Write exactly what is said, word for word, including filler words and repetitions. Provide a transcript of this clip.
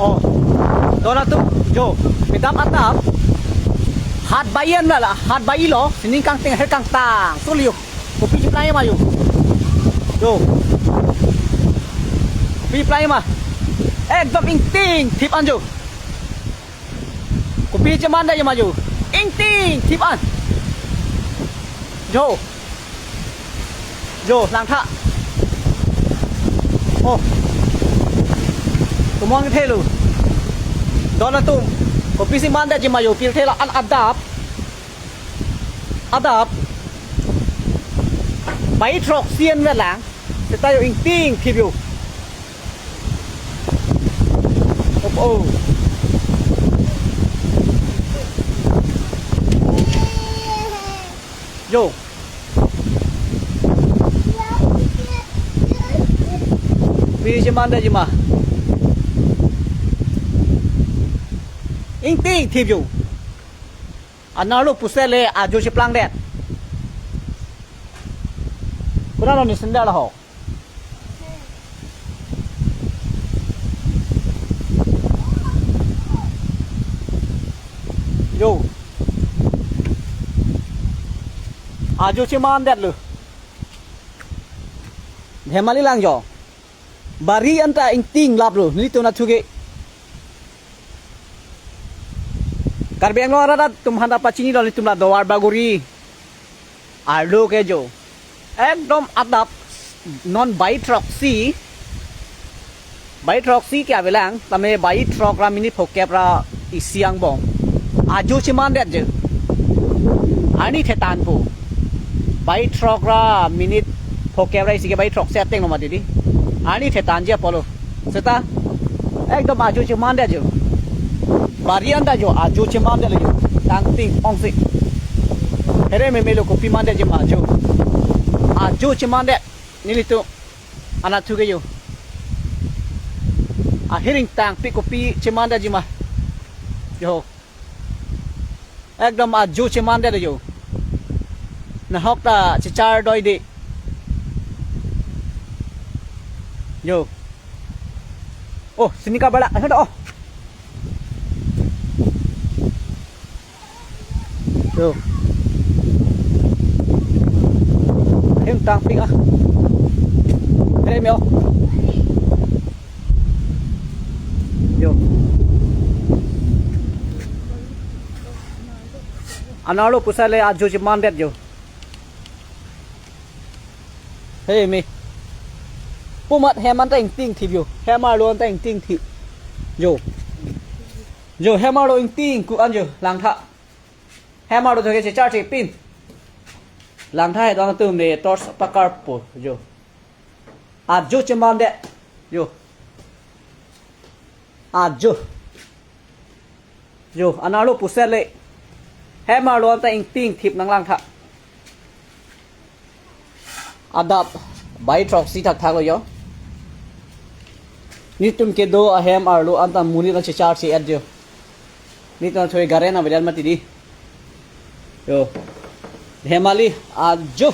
Oh, don atum, jo, kedam adap, hat bai-an la, hat bai-i lo, sining kangting, her kangtang, suli jo, kopi cheplang ma jo, jo, kopi cheplang ma, ekdom ingtingthip an jo, kopi chemandet ma jo, ingtingthip an, jo. Jo, langtha. Oh. Tumon kethelo. Don atum. Kopisi mandetji ma jo, pirthe la an adap. Adap. Bai throksi an velang. Seta jo ingtingthip jo. Oh, oh. Jo. Pi cheman da jima. Ingtingthip jo. Anerlo pusi le ajo cheplangdet. Konat lo ne sandal ho. Jo. Ajo chemandetlo. Dhemali lang jo. Bari anta ingting laplo. Nelitum nathu ke. Karbi Anglong arat atum aphan ta pachinilo nelitum la Duar Bagori arlo ke jo. Ekdom adap non bai throksi. Bai throksi ke avelang, tame bai throk ra minute phokep ra isi angbong. Ajo chemandet jo. Arni thetan po. Bai throk ra minute phokep ra isi ke bai throksi ateng lo mati di. Arni thetanji apotlo. Seta ekdom ajo chemandet jo. Bari anta jo, ajo chemandetlo jo. Tangting ongsi. Here memelo kopi mandetji ma jo. Ajo chemandet. Nelitum anathu ke jo. Ahir ingtangpi kopi chemandetji ma. Jo. Ekdom ajo chemandetlo jo. Nahok ta chechar doi di. Jo. Oh, sini ka bala. Ayo dah, oh. Jo. Ahir ingtangpi ah. Here me, oh. Jo. Anerlo pusi le ajo chemandet jo. He me. Pu amat hem anta ingtingthip jo. Hem arlo anta ingtingthip. Jo. Jo, hem arlo ingting ku an jo, langtha. Hem arlo thok ke chechar thepin. Langtha he don atum ne torch pakarpo jo. Ajo chemandet jo. Ajo. Jo, anerlo pusi le. Hem arlo anta ingtingthip nang langtha. Adap bai throksi thakthaklo jo. Nelitum kedo ahem arlo anta monit an chechar che-et jo. Nelitum thoi garen avedet mati di. Jo. Dhemali ajo.